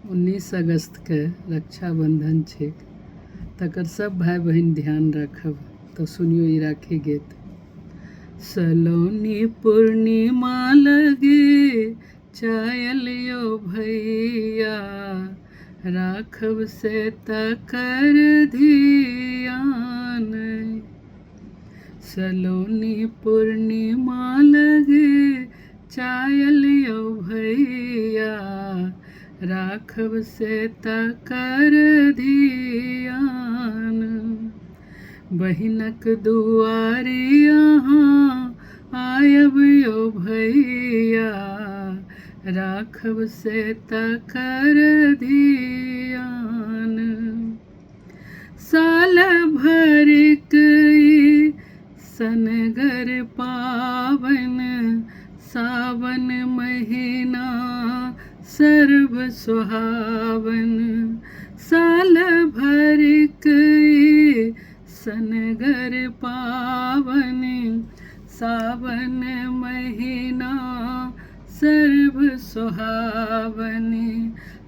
19 अगस्तके रक्षाबन्धन छैक, तकर सब भाय बहिन ध्यान राखब। तऽ सुनियौ ई राखी गीत। सलोनी पूर्णिमा लगे चायल यौ भैया, राखब से तकर धियान। सलोनी पूर्णिमा लगे चायल यौ भैया, राखब से तकर धियान। बहिनक दुआरी अहाँ आयब यौ भैया, राखब से तकर धियान। साल भरिक ई सनगर पाबनि, सावन महीना सर्व सुहावन। साल भरिक ई सनगर पाबनि, सावन महीना सर्व सुहावनि।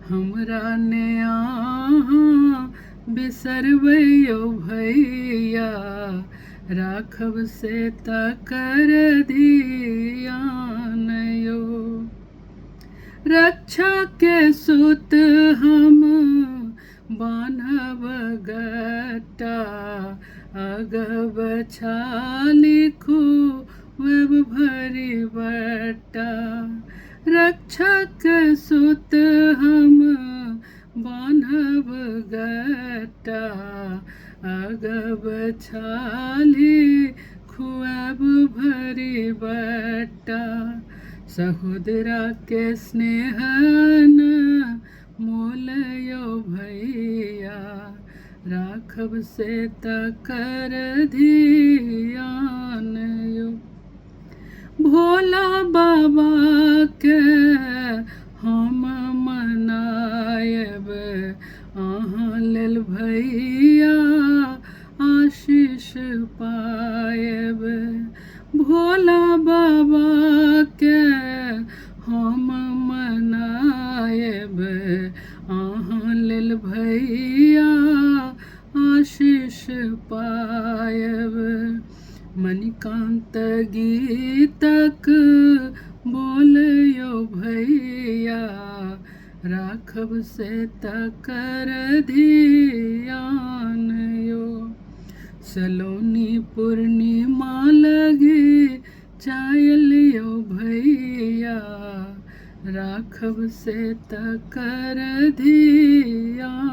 हमरा ने अहाँ बिसरबै यौ भैया, राखब से तकर धियान यौ। रक्षा के सूत हम बान्हब गट्टा, अगब छाली खुएब भरि बट्टा। रक्षा के सूत हम बान्हब गट्टा, अगब छाली खुएब भरि बट्टा। सहोदरा के स्नेह न मोल यौ भैया, राखब से तकर धियान यौ। भोला बाबा के हम मनायब, अहाँ लेल भैया आशीष पायब। भोला बाबा के हम मनायब, अहाँ लेल भैया आशीष पायब। मणिकान्त गीतक बोल यौ भैया, राखब से तकर धियान यौ। सलोनी पूर्णिमा लगे चायल यौ भैया, राखब से तकर धियान।